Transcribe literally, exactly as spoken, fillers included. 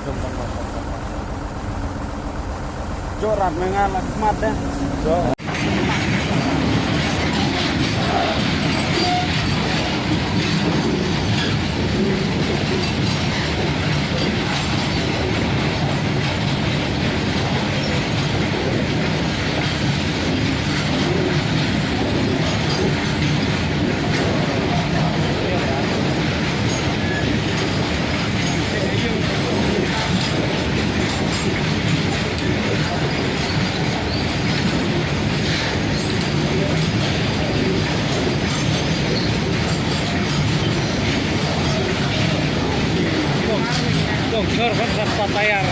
Jooh rat me nga la khmat de. Dong, dong, sor, kan, kan, patayar.